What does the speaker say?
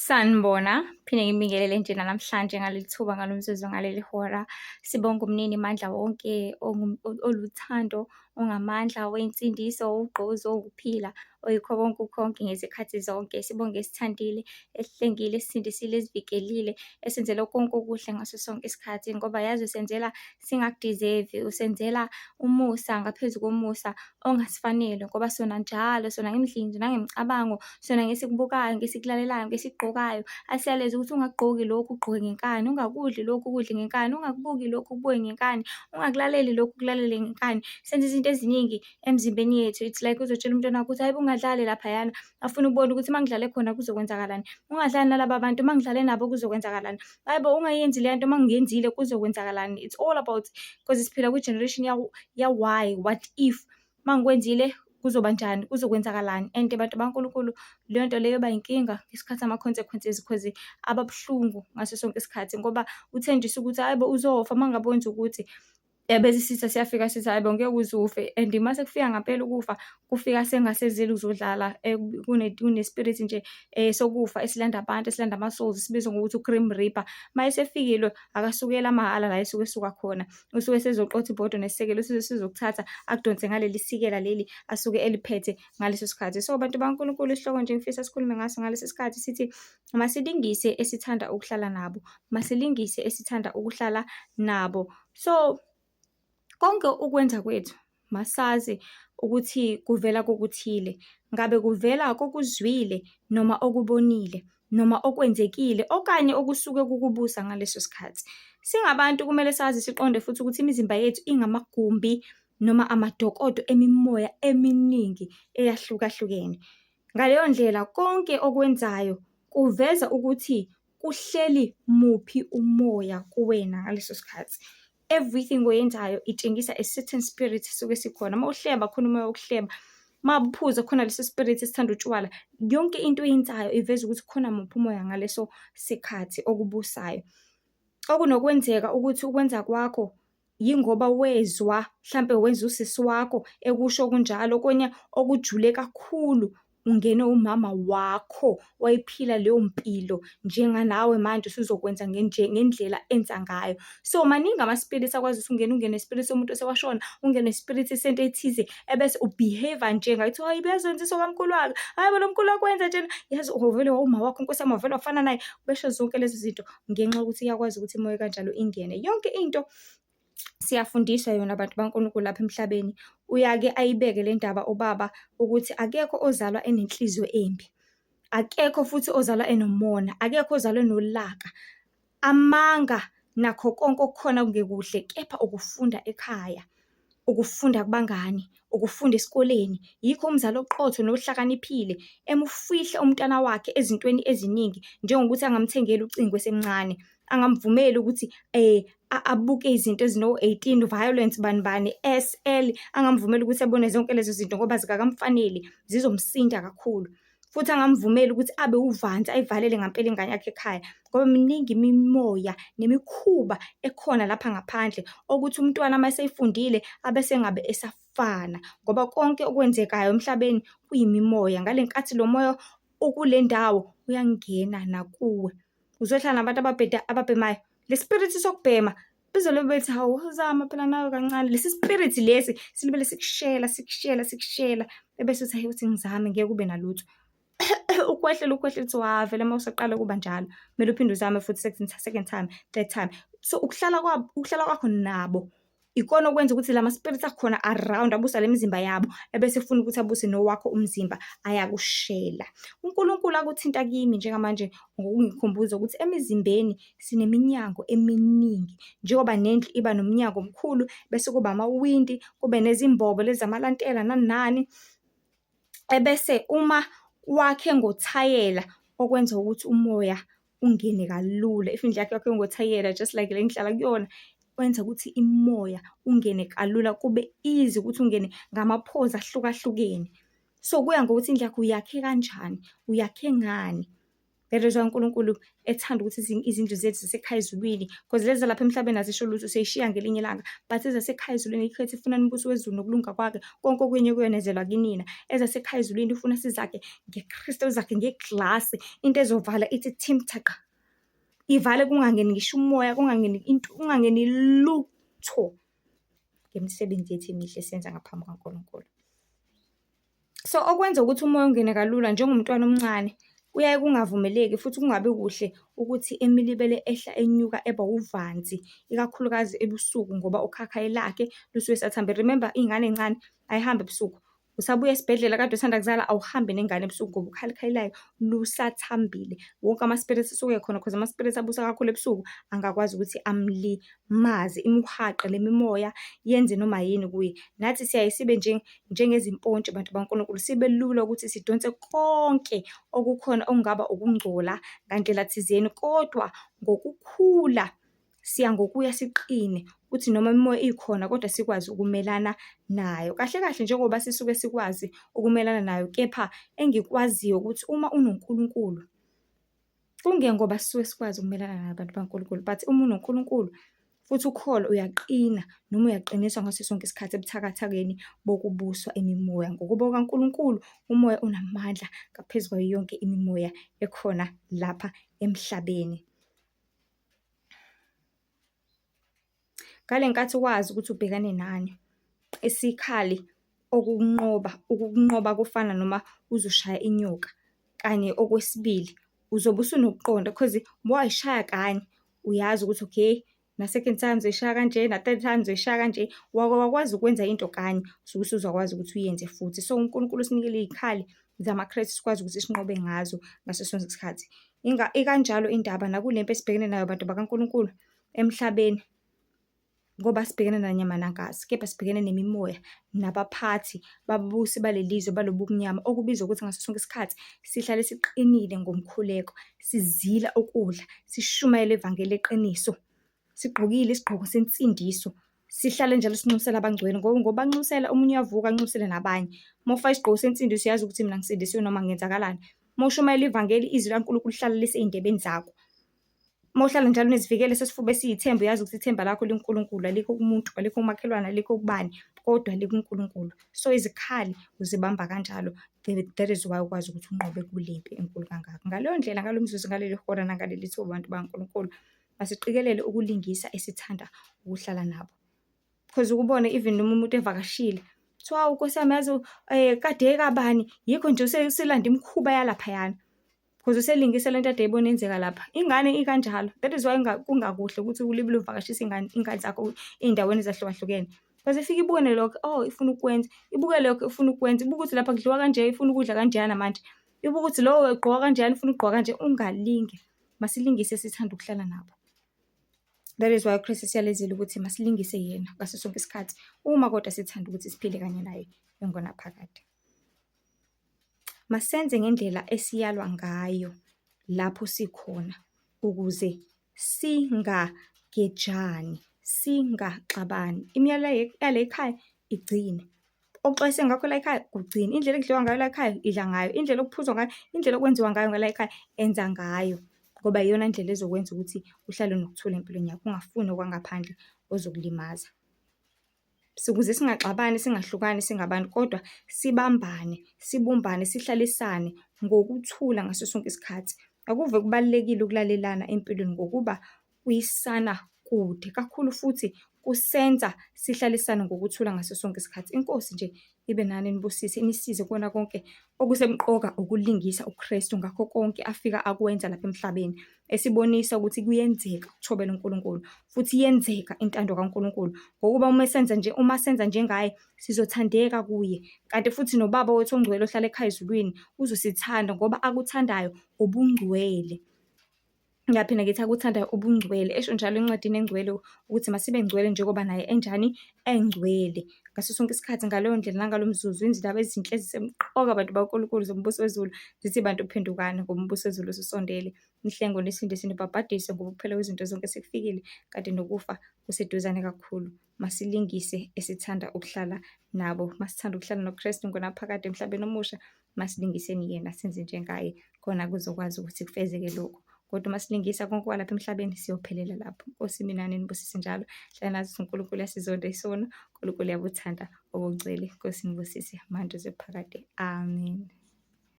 Sanibona, phinde ngibingelele nje namhlanje ngaleli thuba, ngalo mzuzu, ngaleli hora. Sibonge uMninimandla wonke oluthando, ongamandla, owensindiso, owugqozi, owukuphila, oyikho konke kukho konke ngezikhathi zonke. Sibonge esithandile, esihlengile, esisindisile, esivikelile, esenzele konke okuhle ngaso sonke isikhathi ngoba yazi usenzela singaku-deserve-i, usenzela umusa ngaphezu komusa ongasifanele ngoba sona njalo, sona ngemidlinzo nangemicabango, sona ngesikubukayo, ngesikulalelayo, ngesikugqokayo. Asiyaleze ukuthi ungakugqoki lokhu ugqoke ngenkani, ungakudli lokhu ukudle ngenkani, ungakubuki lokhu ukubuke ngenkani, ungakulaleli lokhu ukulalele ngenkani. Senza izinto eziningi emzimbeni yethu. It's like uzotshela umntwana wakho ukuthi hhayi bo ungadlali laphayana, afune ukubona ukuthi uma ngidlale khona kuzokwenzakalani. Ungadlali nalaba bantu, uma ngidlale nabo kuzokwenzakalani. Hhayi bo ungayenzi le nto, uma ngiyenzile kuzokwenzakalani. It's all about, because siphila kwi-generation ya-why, what if. Uma ngikwenzile kuzoba njani, kuzokwenzakalani and bantu baNkulunkulu leyo nto leyo iba inkinga ngesikhathi sama-consequences cause ababuhlungu ngaso sonke isikhathi ngoba uthenjiswe ukuthi hhayi bo uzofa uma ngabe wenza ukuthi. Ebese isitha siyafika sithi hhayi bo ngeke uze ufe and mase kufika ngampela ukufa kufika sengasezeli uzodlala kune-spirit nje sokufa esilanda abantu esilanda ama-souls sibizwa ngokuthi u-Grim Reaper. Uma esefikile akasukeli amahhala la esuke esuka khona, usuke esezoqotha ibhodo nesisekelo usuke esezokuthatha akudonse ngaleli sikela leli asuke eliphethe ngaleso sikhathi. So bantu baNkulunkulu isihloko nje engifisa sikhulume ngaso ngalesi sikhathi sithi masilingise esithanda ukuhlala nabo, masilingise esithanda ukuhlala nabo. So konke ukwenza kwethu masazi ukuthi kuvela kokuthile, ngabe kuvela kokuzwile noma okubonile noma okwenzekile okanye okusuke kukubusa ngaleso sikhathi. Singabantu kumele sazi siqonde futhi ukuthi imizimba yethu ingamagumbi noma amadokodo emimoya eminingi eyahlukahlukene. Ngaleyo ndlela konke okwenzayo kuveza ukuthi kuhleli muphi umoya kuwena ngaleso sikhathi. Everything oyenzayo itshengisa a certain spirit esuke sikhona. Uma uhleba khona umoya wokuhleba, uma uphuza khona leso spirit esithanda utshwala. Yonke into oyenzayo iveza ukuthi khona muphi umoya ngaleso sikhathi okubusayo. Okunokwenzeka ukuthi ukwenza kwakho yingoba wezwa mhlampe wezwa usisi wakho ekusho kunjalo, okunye okujule kakhulu ungene umama wakho wayephila leyo mpilo njenganawe manje usuzokwenza ngendlela enza ngayo. So maningi ama-spirits akwazi ukuthi ungene ungene spirit somuntu osewashona, ungene spirit sento ethize ebese u-behave-a njengaye. Kuthiwa hayi uyazenzisa okamkhulu wakhe, hhayi bo lo mkhulu wakho wenza njena. Yazi uvele wawuma wakho Nkosi yami wavele wafana naye. Besho zonke lezo zinto ngenxa yokuthi iyakwazi ukuthi imoya ekanjalo ingene. Yonke into siyafundiswa yona bantu baNkulunkulu lapha emhlabeni. Uyake ayibeke le ndaba ubaba ukuthi akekho ozalwa enenhliziyo embi, akekho futhi ozalwa enomona, akekho ozalwa enolaka. Amanga nakho konke okukhona okungekuhle, kepha ukufunda ekhaya, ukufunda kubangani, ukufunda esikoleni. Yikho umzali oqotho nohlakaniphile emufihla umntwana wakhe ezintweni eziningi, njengokuthi angamthengeli ucingo esemncane, angamvumeli ukuthi abuke izinto ezino-eighteen, violence bani bani, S, L, angamvumeli ukuthi abone zonke lezo zinto ngoba azikakamfaneli, zizomsinda kakhulu. Futhi angamvumeli ukuthi abe uvanzi, ayivalele ngampela ingane yakhe ekhaya ngoba miningi imimoya nemikhuba ekhona lapha ngaphandle okuthi umntwana uma eseyifundile abese engabe esafana ngoba konke okwenzekayo emhlabeni kuyimimoya. Ngale nkathi lo moya ukule ndawo uyangena nakuwe. Uzohlala nabantu ababhemayo, le spirit sokubhema bezolobe bethi hawu zama phela nawe kancane. Lesi spirit lesi silibele sikushela, sikushela, sikushela ebese uthi hhayi uthi ngizame ngeke ube nalutho. Ukhwehlela ukhwehlela uthi wa vele uma usaqala kuba njalo, kumele uphinde uzame futhi second time, third time. So ukuhlala kwabo, ukuhlala kwakho nabo ikona okwenza ukuthi lama spirits akhona around abusa le mizimba yabo ebese efuna ukuthi abuse nowakho umzimba ayakushela. UNkulunkulu akuthinta kimi njengamanje ngokungikhumbuza ukuthi emizimbeni sineminyango eminingi, njengoba nendlu iba nomnyango omkhulu bese kuba amawindi, kube nezimbobo lezi zamalantela nani nani. Ebese uma wakhe ngothayela okwenza ukuthi umoya ungene kalula. If indlu yakho yakhiwe ngothayela just like le engihlala kuyona, kwenza ukuthi imoya ungene kalula, kube easy ukuthi ungene ngamaphozi ahlukahlukene. So kuya ngokuthi indlu yakho uyakhe kanjani, uyakhe ngani. That is why uNkulunkulu ethanda ukuthi izindlu zethu zisekhaya ezulwini, cause lezi zalapha emhlabeni azisho lutho, siyoyishiya ngelinye ilanga. But ezasekhaya ezulwini, ikhethe funani umbuso wezulu nokulunga kwakhe, konke okunye kuyonezelwa kinina. Ezasekhaya ezulwini ufuna sizakhe nge-crystal, uzakhe ngeglasi, into ezovala ithi thim thaqa. Ivale kungangeni ngisho umoya, kungangeni into, kungangeni lutho ngemisebenzi yethu emihle esiyenza ngaphambi kukaNkulunkulu. So, okwenza ukuthi umoya ungene kalula njengomntwana omncane, kuyaye kungavumeleki futhi kungabi kuhle ukuthi emilibele ehla enyuka eba uvanzi, ikakhulukazi ebusuku ngoba ukhakhayi lakhe lusuke lusathambile. Remember, iy'ngane ey'ncane ayihambi ebusuku. Usabuya esibhedlela kade usanda kuzala, awuhambi nengane ebusuku ngoba ukhakhayi layo lusathambile. Wonke ama-spirits asuke ekhona cause ama-spirits abusa kakhulu ebusuku, angakwazi ukuthi amlimaze, imuhaqe le mimoya, yenze noma yini kuye. Nathi siyaye sibe njengezimpontshi bantu bakaNkulunkulu, sibe lula ukuthi sidonse konke okukhona okungaba ukungcola ngandlela thizeni, kodwa ngokukhula siya ngokuya siqine, kuthi noma imimoya ikhona kodwa sikwazi ukumelana nayo. Kahle kahle njengoba sisuke sikwazi ukumelana nayo, kepha engikwaziyo ukuthi uma unoNkulunkulu, kungengoba sisuke sikwazi ukumelana nayo bantu bakaNkulunkulu, but uma unoNkulunkulu futhi ukholwa uyaqina noma uyaqiniswa ngaso sonke isikhathi ebuthakathakeni bokubuswa imimoya. Ngokuba okaNkulunkulu, umoya unamandla ngaphezu kwayo yonke imimoya ekhona lapha emhlabeni. Ngale nkathi wazi ukuthi ubhekane nani, isikhali okukunqoba, ukukunqoba kufana noma uzoshaya inyoka kanye okwesibili, uzobe usunokuqonda cause wayishaya kanye, uyazi ukuthi okay, na-second time uzoyishaya kanje, na-third time uzoyishaya kanje. Wake wakwazi ukwenza into kanye, usuke usuzokwazi ukuthi uyenze futhi. So, uNkulunkulu usinikele iy'khali zamaKrestu sikwazi ukuthi sinqobe ngazo ngaso sonke isikhathi. Ikanjalo indaba nakule mpi esibhekene nayo bantu bakaNkulunkulu emhlabeni, ngoba sibhekene nanyama nagazi, kepha sibhekene nemimoya nabaphathi babusi balelizwe balobu bumnyama, okubizwa ukuthi ngaso sonke isikhathi sihlale siqinile ngomkhuleko, sizila ukudla, sishumayele ivangeli leqiniso, sigqokile isigqoko sensindiso, sihlale njalo sinxusela abangcwele ngoba ngobanxusela omunye uyavuka anxusele nabanye. Uma ufake isigqoko sensindiso uyazi ukuthi mina ngisindisiwe noma kungenzakalani. Uma ushumayela ivangeli, izwi likaNkulunkulu lihlala lisey'ndebeni zakho. Uma uhlala njalo unezivikelo sesifuba esiyithemba, uyazi ukuthi ithemba lakho likuNkulunkulu, alikho kumuntu, alikho kumakhelwane, alikho kubani, kodwa likuNkulunkulu. So, izikhali uzibamba kanjalo. That is why ukwazi ukuthi unqobe kule mpi enkulu kangaka. Ngaleyo ndlela, ngalo mzuzu, ngaleli hora nangaleli thuba bantu bakaNkulunkulu, masiqikelele ukulingisa esithanda ukuhlala nabo. Cause ukubone even noma umuntu evakashile, kuthiwa hawu Nkosi yami yazi kade kabani, yikho nje uselanda imikhuba yalaphayana. Cause uselingisa lento ade eyibona yenzeka lapha. Ingane ikanjalo. That is why kungakuhle ukuthi ulibele uvakashisa ingane, iy'ngane zakho ey'ndaweni ezahlukahlukene. Cause ifike ibone lokho, oh ifuna ukukwenza, ibuke lokho ifuna ukukwenza, ibuke ukuthi lapha kudliwa kanje, ifuna ukudla kanjeyana manje. Ibuke ukuthi lo ugqoka kanjeyana, ifuna ukugqoka kanje. Ungalinge. Masilingise esithanda ukuhlala nabo. That is why uKristu esiyalezile ukuthi masilingise yena ngaso sonke isikhathi, uma kodwa sithanda ukuthi siphile kanye naye engonaphakade. Masenze ngendlela esiyalwa ngayo lapho sikhona ukuze singagejani, singaxabani. Imiyalelo yala ekhaya igcine. Oxwayiswe ngakho la ekhaya kugcine. Indlela ekudliwa ngayo la ekhaya idla ngayo, indlela okuphuzwa ngayo, indlela okwenziwa ngayo ngala ekhaya enza ngayo. Ngoba iyona ndlela ezokwenza ukuthi uhlale unokuthula empilweni yakho, ungafuni okwangaphandle ozokulimaza. Ukuze singaxabani, singahlukani singabantu, kodwa sibambane, sibumbane, sihlalisane ngokuthula ngaso sonke isikhathi. Akuve kubalulekile ukulalelana empilweni ngokuba kuyisana kude kakhulu futhi kusenza sihlalisane ngokuthula ngaso sonke isikhathi. Inkosi nje ibe nani inibusise, inisize kukona konke okusemqoka ukulingisa uKristu ngakho konke afika akwenza lapha emhlabeni, esibonisa ukuthi kuyenzeka ukuthobela uNkulunkulu futhi iyenzeka intando kaNkulunkulu. Ngokuba uma senza nje, uma senza njengaye sizothandeka kuye, kanti futhi noBaba wethu ongcwele ohlala ekhaya ezulwini uzosithanda ngoba akuthandayo ubungcwele. Ngiyaphinda ngithi akuthandayo ubungcwele, esho njalo encwadini engcwele ukuthi masibe ngcwele njengoba naye enjani, engcwele. Ngaso sonke isikhathi, ngaleyo ndlela nangalo mzuzu, izindaba ezinhle ezisemqoka bantu bakaNkulunkulu zombuso wezulu, zithi bantu phendukani ngoba umbuso wezulu ususondele. Nihlengo nisindiswe nibhabhadiswe ngoba ukuphela kwezinto zonke sekufikile, kanti nokufa kuseduzane kakhulu. Masilingise esithanda ukuhlala nabo, masithanda ukuhlala noKristu ngonaphakade emhlabeni omusha. Masilingiseni yena senze njengaye khona kuzokwazi ukuthi kufezeke lokho. Kodwa uma silingisa konke kwalapha emhlabeni siyophelela lapho. Nkosi mina ninibusise njalo. Hlala nazi ukuthi uNkulunkulu uyasizonda isono, uNkulunkulu uyabuthanda ubungcwele. Nkosi inibusise manje kuze kuphakade. Amen.